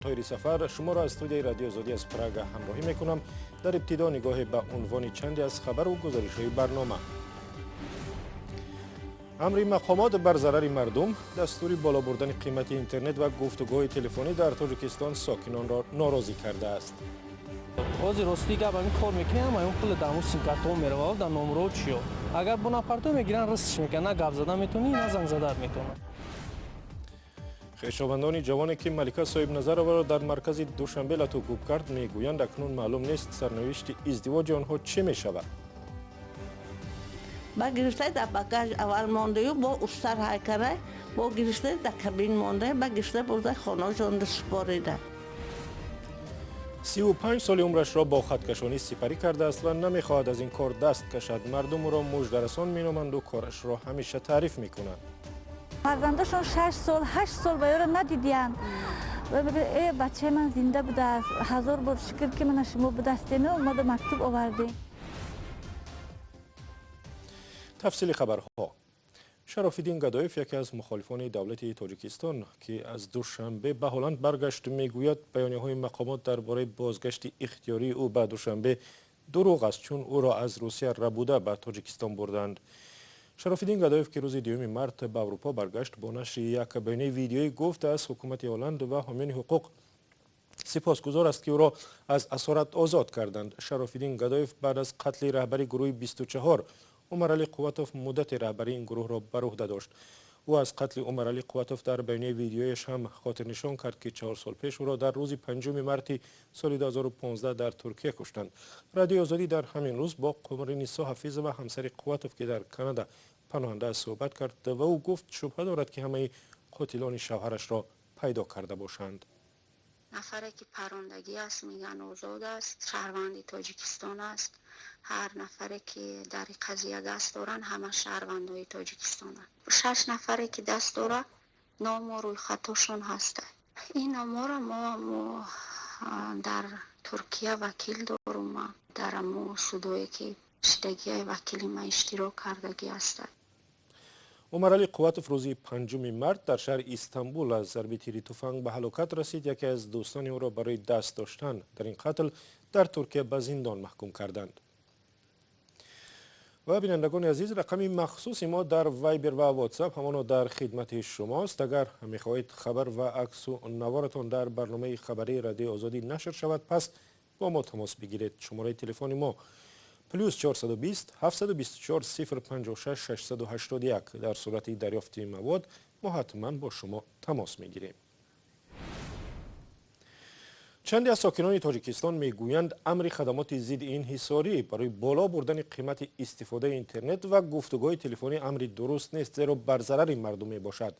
Тоҳири Сафар шуморо аз студияи Радиои Озодӣ аз Прага ҳамроҳӣ мекунам. Дар ибтидо нигоҳе ба унвони чанде аз хабару гузоришҳои барнома. Амри мақомот бар зарари мардум, дастури боло бурдани қимати интернет ва гуфтугӯҳои телефонӣ дар Тоҷикистон сокинонро норозӣ кардааст. Ҳозир, рости гап, ҳамин кор мекунӣ, ҳама он пули дар ҳамун симкартҳо меравад, дар номерҳо чиё. Агар бо напартоӣ, мегиранд, рыстш мекунанд, на гап зада метавонӣ, на занг задаат метавонад. Хешовандони ҷавоне, ки Малика Соҳибназароваро дар маркази Душанбе лату кӯб кард, мегӯянд, акнун маълум нест сарнавишти издивоҷи онҳо чӣ мешавад. Ба гирифта дар багаж аввал мондаю, бо устар ҳай карай, бо гирифта дар кабин монда, ба гирифта бурда хонаҷонда супорида. 35 соли умрашро бо хаткашонӣ сипарӣ кардааст ва намехоҳад аз ин кор даст кашад. Мардум ӯро муждарасон меноманду корашро ҳамеша таъриф мекунанд. Фарзандашон 6 сол, 8 сол ба ёро надидиянд. Э, бачаи ман зинда будааст, ҳазор бор шукр, ки мана шумо будастену мада мактуб овардем. Тафсили хабарҳо. Шарофиддин Гадоев, яке аз мухолифони давлати Тоҷикистон, ки аз Душанбе ба Ҳолланд баргашт, мегӯяд, баёнияҳои мақомот дар бораи бозгашти ихтиёрии ӯ ба Душанбе дурӯғ аст, чун ӯро аз Русия рабуда ба Тоҷикистон бурданд. Шарофиддин Гадоев, ки рӯзи 2 март ба Аврупо баргашт, бо нашри як баёнияи видеоӣ гуфт, аз ҳукумати Ҳолланд ва ҳомиёни ҳуқуқ сипосгузор аст, ки ӯро аз асорат озод карданд. Шарофиддин Гадоев баъд аз қатли раҳбари гурӯҳи 24 Умаралӣ Қувватов муддати раҳбарии ин гурӯҳро бар уҳда дошт. Ӯ аз қатли Умаралӣ Қувватов дар баёнияи видеояш ҳам хотирнишон кард, ки 4 сол пеш ӯро дар рӯзи 5 марти соли 2015 дар Туркия куштанд. Радиои Озодӣ дар ҳамин рӯз бо Қумринисо Ҳафизова, ҳамсари Қувватов, ки дар Канада паноҳанда аст, суҳбат кард ва ӯ гуфт, шубҳа дорад, ки ҳамаи қотилони шавҳарашро пайдо карда бошанд. Нафаре ки парондагӣ аст, мегӯянд, озод аст, шаҳрванди Тоҷикистон аст. Ҳар нафаре ки дар қазия даст доранд, ҳама шаҳрвандои тоҷикистонанд. Шаш нафаре ки даст дорад, ному рӯйхатошон ҳастанд. Ин номҳоро мо дар Туркия вакил дорум, дар амо судое ки шидагиаи вакили ман иштирок кардагӣ ҳастанд. Умаралӣ Қувватов рӯзи 5 март дар шаҳри Истанбул аз зарби тири туфанг ба ҳалокат расид. Яке аз дӯстони ӯро барои даст доштан дар ин қатл дар Туркия ба зиндон маҳкум карданд. Ва бинандагони азиз, рақами махсуси мо дар Вайбер ва Ватсап ҳамоно дар хидмати шумост. Агар мехоҳед хабар ва аксу наворатон дар барномаи хабарии Радиои Озодӣ нашр шавад, пас бо мо тамос бигиред. Шумораи телефони мо +420 724 056 681. Дар сурати дарёфти мавод мо ҳатман бо шумо тамос мегирем. Чанде аз сокинони Тоҷикистон мегӯянд, амри хадамоти зидди инҳисорӣ барои боло бурдани қимати истифодаи интернет ва гуфтугӯҳои телефонӣ амри дуруст нест, зеро бар зарари мардум мебошад.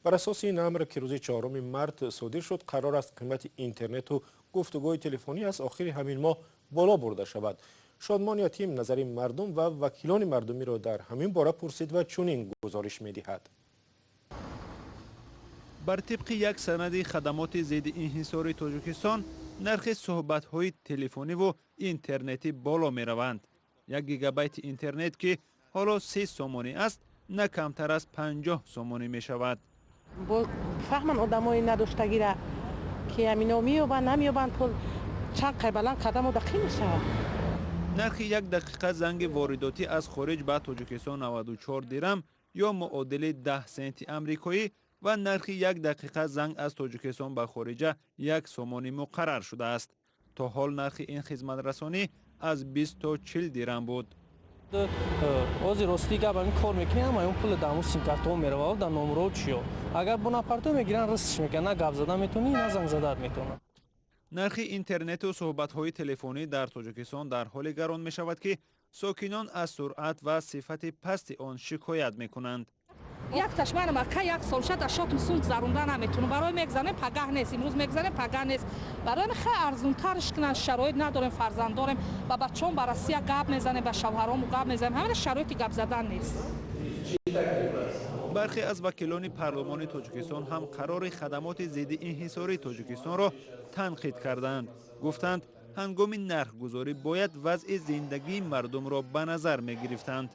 Бар асоси ин амр, ки рӯзи 4 март содир шуд, қарор аст қимати интернету гуфтугӯҳои телефонӣ аз охири ҳамин моҳ боло бурда шавад. Шодмон Ятим назари мардум ва вакилони мардумиро дар ҳамин бора пурсид ва чунин гузориш медиҳад. Бар тибқи як санади хадамоти зидди инҳисори Тоҷикистон, нархи суҳбатҳои телефониву интернетӣ боло мераванд. 1 гигабайти интернет, ки ҳоло 30 сомонӣ аст, на камтар аз 50 сомонӣ мешавад. Фаҳман одамои надоштагира, ки ҳамино меёбанд, намеёбанд, пул чанд қай баланд кардам, дақиқ мешавад. Нархи як дақиқа занги воридотӣ аз хориҷ ба Тоҷикистон 94 дирам ё муодили 10 сенти амрикоӣ ва нархи як дақиқа занг аз Тоҷикистон ба хориҷа 1 сомонӣ муқаррар шудааст. То ҳол нархи ин хизматрасонӣ аз 20 то 40 дирам буд. Ҳозир, рости гап, ҳамин кор мекунӣ, ҳама он пули дар ҳамун симкартҳо меравад, дар номерҳо чиё. Агар бо напартоӣ, мегиранд, рыстш мекунанд, на гап зада метавонӣ, на занг задаат метавонад. Нархи интернету суҳбатҳои телефонӣ дар Тоҷикистон дар ҳоле гарон мешавад, ки сокинон аз суръат ва сифати пасти он шикоят мекунанд. Якташ манам ака, як сол шад, ашотум сум гузаронда наметунам. Барои мегзанем, пагаҳ нест, имрӯз мегзанем, пагаҳ нест. Барои хеле арзунтарш кунанд. Шароит надорем, фарзанд дорем, ба бачаҳом ба Россия гап мезанем, ба шавҳарому гап мезанем, ҳамина шароити гап задан нест. Бархе аз вакилони парлумони Тоҷикистон ҳам қарори хадамоти зидди инҳисории Тоҷикистонро танқид карданд. Гуфтанд, ҳангоми нархгузорӣ бояд вазъи зиндагии мардумро ба назар мегирифтанд.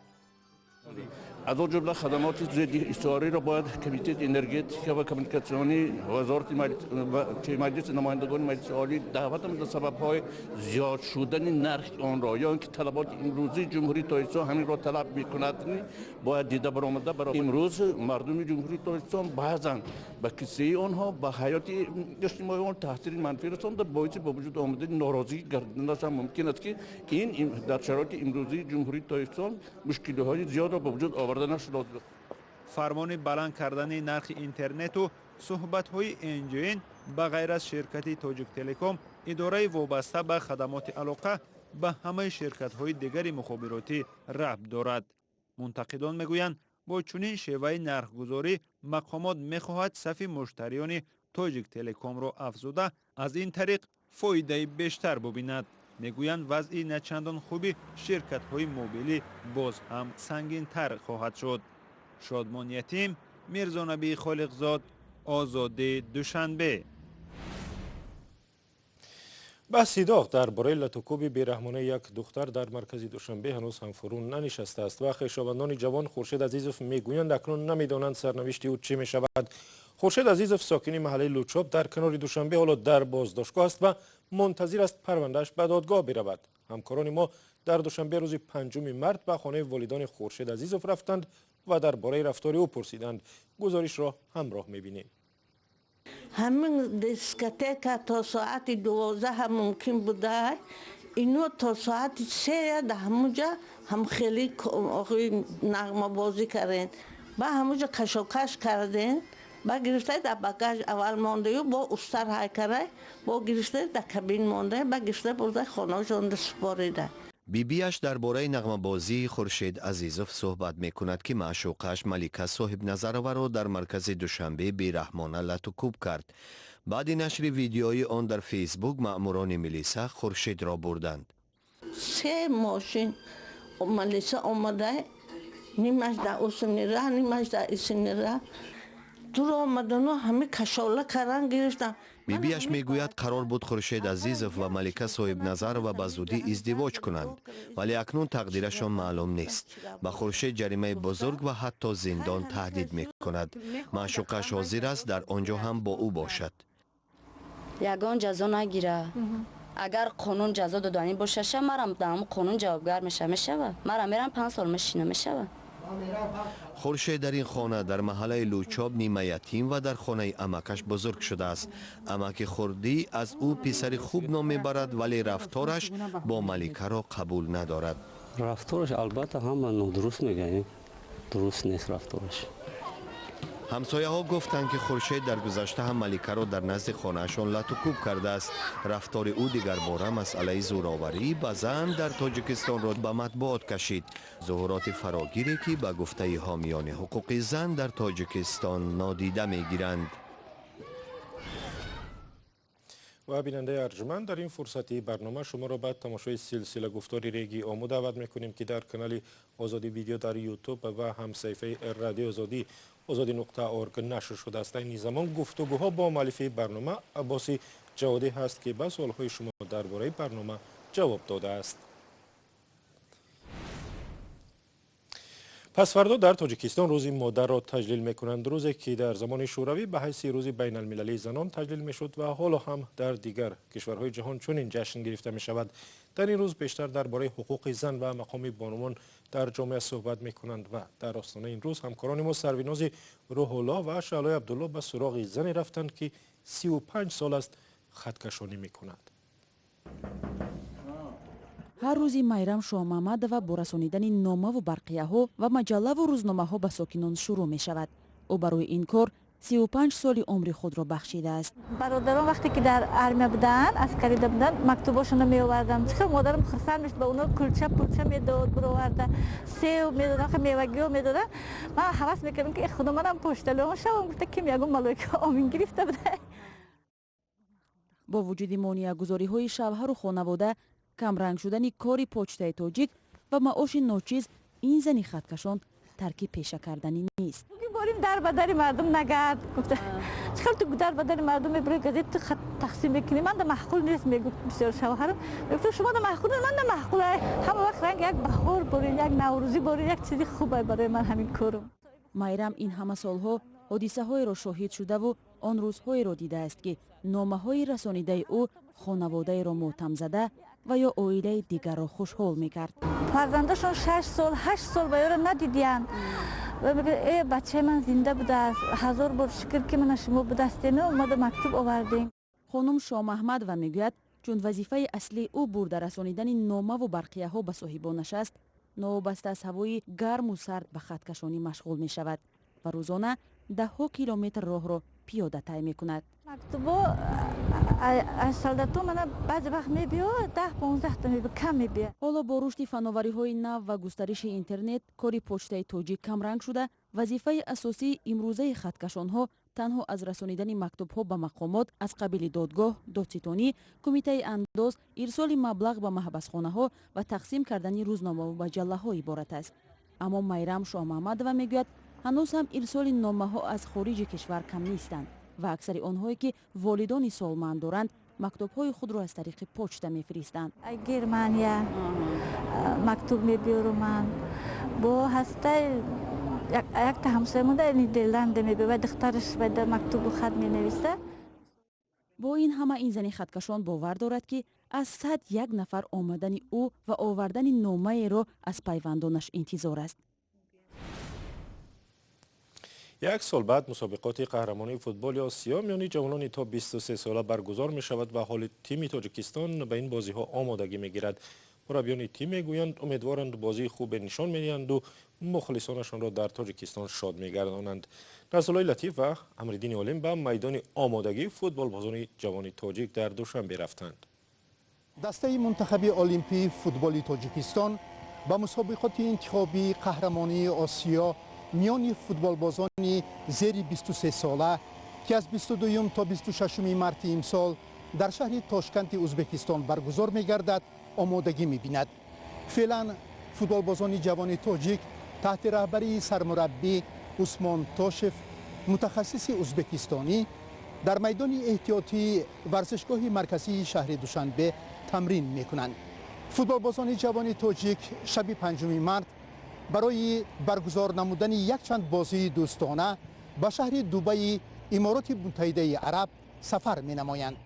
Аз он ҷумла хадамоти зидди истиҳориро бояд Комитети энергетика ва коммуникатсионӣ, вазорати Маҷлиси намояндагони Маҷлиси Олӣ даъват намуда, сабабҳои зиёд шудани нархи онро ё ин ки талаботи имрӯзии Ҷумҳурии Тоҷикистон ҳаминро талаб мекунад, бояд дида баромада. Барои имрӯз мардуми Ҷумҳурии Тоҷикистон баъзан ба киссаи онҳо, ба ҳаёти иҷтимоии он таъсири манфӣ расонда, боиси ба вуҷуд омадани норозигӣ гардиданаш ҳам мумкин аст, ки ин дар шароити имрӯзии Ҷумҳурии Тоҷикистон мушкилиҳои зиёдро ба вуҷуд оварданаш лозим. Фармони баланд кардани нархи интернету суҳбатҳои NGN ба ғайр аз ширкати Тоҷиктелеком, идораи вобаста ба хадамоти алоқа, ба ҳамаи ширкатҳои дигари мухобиротӣ рабт дорад. Мунтақидон мегӯянд, бо чунин шеваи нархгузорӣ мақомот мехоҳад сафи муштариёни Тоҷиктелекомро афзуда, аз ин тариқ фоидаи бештар бубинад. Мегӯянд, вазъи начандон хуби ширкатҳои мобилӣ боз ҳам сангинтар хоҳад шуд. Шодмон Ятим, Мирзонабии Холиқзод, Озодӣ, Душанбе. Баҳси доғ дар бораи латукӯби бераҳмонаи як духтар дар маркази Душанбе ҳанӯз ҳам фурӯ нанишастааст ва хешовандони ҷавон Хуршед Азизов мегӯянд, акнун намедонанд сарнавишти ӯ чӣ мешавад. Хуршед Азизов, сокини маҳаллаи Лучоб дар канори Душанбе, ҳоло дар боздоштгоҳ аст ва мунтазир аст парвандааш ба додгоҳ биравад. Ҳамкорони мо дар Душанбе рӯзи 5 март ба хонаи волидони Хуршед Азизов рафтанд ва дар бораи рафтори ӯ пурсиданд. Гузоришро ҳамроҳ мебинем. Ҳамин дискотека то соати 12 мумкин буда, ино то соати 3 дар ҳамунҷа ҳам хеле нағмабозӣ кардем, ба ҳамунҷа кашокаш кардем, ба гирифта дар багаж аввал мондаю, бо устар ҳай карай, бо гирифта дар кабин монда, ба гирифта бурда хонаашонда супорида. Бибиаш дар бораи нағмабозии Хуршед Азизов суҳбат мекунад, ки маъшуқаш Малика Соҳибназароваро дар маркази Душанбе бераҳмона латукӯб кард. Баъди нашри видеои он дар Фейсбук маъмурони милиса Хуршедро бурданд. Се мошин милиса омада, нимаш дар усинира, нимаш дар исинира дур омадану ҳами кашола каран гирифтан. Бибиаш мегӯяд, қарор буд Хуршед Азизов ва Малика Соҳибназарова ба зудӣ издивоҷ кунанд, вале акнун тақдирашон маълум нест. Ба Хуршед ҷаримаи бузург ва ҳатто зиндон таҳдид мекунад. Маъшуқаш ҳозир аст дар он ҷо ҳам бо ӯ бошад. Ягон ҷазо нагира. Агар қонун ҷазо доданӣ бошаша, марам дар ҳамун қонун ҷавобгар меша, мешава. Марам мерам 5 сол мешина, мешава. Хуршед дар ин хона дар маҳаллаи Лучоб нимаятим ва дар хонаи амакаш бузург шудааст. Амаки хурдӣ аз ӯ писари хуб ном мебарад, вале рафтораш бо Маликаро қабул надорад. Рафтораш албатта ҳама нодуруст мегӯянд, дуруст нест рафтораш. Ҳамсояҳо гуфтанд, ки Хуршед дар гузашта ҳам Маликаро дар назди хонаашон латукӯб кардааст. Рафтори ӯ дигарбора масъалаи зӯроварӣ ба зан дар Тоҷикистонро ба матбуот кашид. Зуҳуроти фарогире, ки ба гуфтаи ҳомиёни ҳуқуқи зан дар Тоҷикистон нодида мегиранд. Ва бинандаи арҷманд, дар ин фурсати барнома шуморо ба тамошои силсила гуфтори Реги Ому даъват мекунем, ки дар канали Озодӣ видео дар Ютуб ва ҳамсаҳифаи Радиои Озодӣ озодӣ.орг нашр шудааст. Айни замон гуфтугӯҳо бо муаллифи барнома Аббоси Ҷаводӣ ҳаст, ки ба суолҳои шумо дар бораи барнома ҷавоб додааст. Пас фардо дар Тоҷикистон рӯзи модарро таҷлил мекунанд, рӯзе ки дар замони Шӯравӣ ба ҳайси рӯзи байналмилалии занон таҷлил мешуд ва ҳоло ҳам дар дигар кишварҳои ҷаҳон чунин ҷашн гирифта мешавад. Дар ин рӯз бештар дар бораи ҳуқуқи зан ва мақоми бонувон дар ҷомеа суҳбат мекунанд ва дар остонаи ин рӯз ҳамкорони мо Сарвинози Рӯҳулло ва Шаълои Абдулло ба суроғи зане рафтанд, ки 35 сол аст хаткашонӣ мекунад. Ҳар рӯзи Майрам Шоҳмаҳмадова бо расонидани номаву барқияҳо ва маҷаллаву рӯзномаҳо ба сокинон шурӯъ мешавад. Ӯ барои ин кор 35 соли умри худро бахшидааст. Бародарон вақте ки дар армия буданд, аскарида буданд, мактубошонро меовардам. Чӣ модарам хурсанд мешуд, ба онҳо кулча пулча медод, бироварда, сев медодам, мевагиҳо медодам. Ман ҳавас мекардам, ки худо манам пошталон шавам, гуфта ким ягон малоика омин гирифта буда. Бо вуҷуди монеагузориҳои шавҳару хонавода, камранг шудани кори почтаи тоҷик ва маоши ночиз, ин зани хаткашон тарки пеша карданӣ нест. Борим дар ба дари мардум нагард, гуфта. Чӣ ту дар ба дари мардум мебурӣ, газет ту тақсим мекунӣ, ман да маъқул нест, мегуфт бисёр шавҳарам. Мегуфт, шумо да маъқул нест, ман да маъқул. Ҳама вақт ранг як баҳор борин, як наврӯзӣ борин, як чизи хуб барои ман ҳамин корум. Майрам ин ҳама солҳо ҳодисаҳоеро шоҳид шудаву он рӯзҳоеро дидааст, ки номаҳои расонидаи ӯ хонаводаеро мотамзада ва ё оилаи дигарро хушҳол мекард. Фарзандашон 6 сол, 8 сол ба ёро надидиянд. Мегӯяд, э, бачаи ман зинда будааст, ҳазор бор шукр, ки мана шумо будастену мода мактуб овардем. Хонум Шоҳмаҳмадова мегӯяд, чун вазифаи аслии ӯ бурда расонидани номаву барқияҳо ба соҳибонаш аст, новобаста аз ҳавои гарму сард ба хаткашонӣ машғул мешавад ва рӯзона даҳҳо километр роҳро пиёда тай мекунад. Мактубо аз солдато мана баъзе вақт мебиё, 10-15та мебиё, кам мебиё. Ҳоло бо рушди фановариҳои нав ва густариши интернет кори почтаи тоҷик камранг шуда, вазифаи асосии имрӯзаи хаткашонҳо танҳо аз расонидани мактубҳо ба мақомот аз қабили додгоҳ, додситонӣ, кумитаи андоз, ирсоли маблағ ба маҳбасхонаҳо ва тақсим кардани рӯзномаву маҷаллаҳо иборат аст. Аммо Майрам Шоҳмаҳмадова мегӯяд, ҳанӯз ҳам ирсоли номаҳо аз хориҷи кишвар кам нестанд ва аксари онҳое, ки волидони солманд доранд, мактубҳои худро аз тариқи почта мефиристанд. Германия мактуб мебиёру ман бо ҳастай якта ҳамсоя монда, Нидерланда мебиёр ва духтараш вайда мактубу хат менависа. Бо ин ҳама ин зани хаткашон бовар дорад, ки аз 101 нафар омадани ӯ ва овардани номаеро аз пайвандонаш интизор аст. Як сол баъд мусобиқоти қаҳрамонии футболи Осиё миёни ҷавонони то 23 сола баргузор мешавад ва ҳоли тими Тоҷикистон ба ин бозиҳо омодагӣ мегирад. Мураббиёни тим мегӯянд, умедворанд бозии хубе нишон медиҳанду мухлисонашонро дар Тоҷикистон шод мегардонанд. Насруллои Латиф ва Амриддини Олим ба майдони омодагии футболбозони ҷавони тоҷик дар Душанбе рафтанд. Дастаи мунтахаби олимпии футболи Тоҷикистон ба мусобиқоти интихобии қаҳрамонии Осиё миёни футболбозони зери 23 сола, ки аз 22 то 26 марти имсол дар шаҳри Тошканти Узбекистон баргузор мегардад, омодагӣ мебинад. Феълан футболбозони ҷавони тоҷик таҳти раҳбарии сармураббӣ Усмон Тошев, мутахассиси узбекистонӣ, дар майдони эҳтиётии варзишгоҳи марказии шаҳри Душанбе тамрин мекунанд. Футболбозони ҷавони тоҷик шаби 5 март барои баргузор намудани якчанд бозии дӯстона ба шаҳри Дубаи Имороти Муттаҳидаи Араб сафар менамоянд.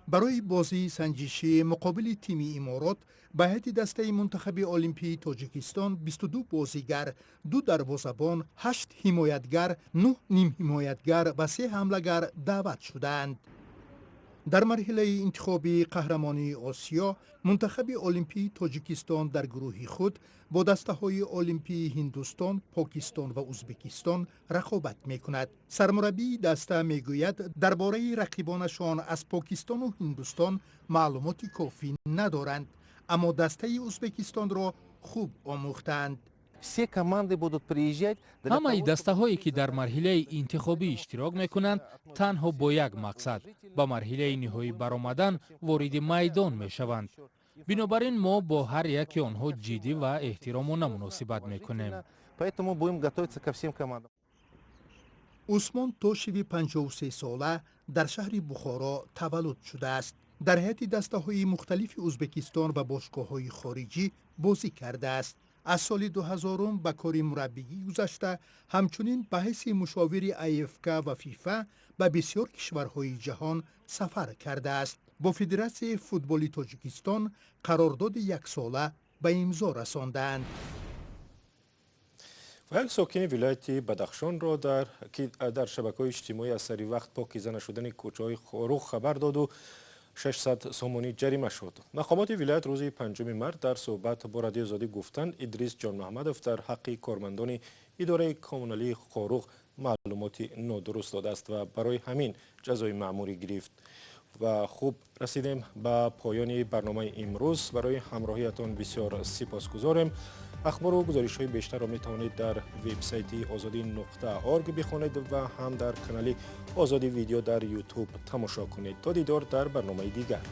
Барои бозии санҷишӣ муқобили тими Иморот ба ҳайати дастаи мунтахаби олимпии Тоҷикистон 22 бозигар, ду дарвозабон, ҳашт ҳимоятгар, нӯҳ нимҳимоятгар ва се ҳамлагар даъват шудаанд. Дар марҳилаи интихобии қаҳрамонии Осиё мунтахаби олимпии Тоҷикистон дар гурӯҳи худ бо дастаҳои олимпии Ҳиндустон, Покистон ва Узбекистон рақобат мекунад. Сармураббии даста мегӯяд, дар бораи рақибонашон аз Покистону Ҳиндустон маълумоти кофӣ надоранд, аммо дастаи Узбекистонро хуб омӯхтаанд. Все команды будут приезжать. Ҳамаи дастаҳое, ки дар марҳилаи интихобӣ иштирок мекунанд, танҳо бо як мақсад, ба марҳилаи ниҳоӣ баромадан, вориди майдон мешаванд. Бинобар ин мо бо ҳар яке онҳо ҷиддӣ ва эҳтиромона муносибат мекунем. Поэтому будем готовиться ко всем командам. Усмон Тошеви 53 сола дар шаҳри Бухоро таваллуд шудааст. Дар ҳайати дастаҳои мухталифи Узбекистон ва бошгоҳҳои хориҷӣ бозӣ кардааст. Аз соли 2000 ба кори мураббигӣ гузашта, ҳамчунин ба ҳайси мушовири АФК ва ФИФА ба бисёр кишварҳои ҷаҳон сафар кардааст. Бо Федератсияи футболи Тоҷикистон қарордоди яксола ба имзо расондаанд. Ва як сокини вилояти Бадахшонро, ки дар шабакаҳои иҷтимоӣ аз сари вақт покиза нашудани кӯчаҳои Хоруғ хабар доду 600 сомонӣ ҷарима шуд. Мақомоти вилоят рӯзи 5 март дар суҳбат бо Радиои Озодӣ гуфтанд, Идрис Ҷонмаҳмадов дар ҳаққи кормандони идораи коммуналии Хоруғ маълумоти нодуруст додааст ва барои ҳамин ҷазои маъмурӣ гирифт. Ва хуб, расидем ба поёни барномаи имрӯз. Барои ҳамроҳиятон бисёр сипосгузорем. Ахбору гузоришҳои бештарро метавонед дар вебсайти озодӣ.орг бихонед ва ҳам дар канали Озодӣ Видео дар Ютуб тамошо кунед. То дидор дар барномаи дигар.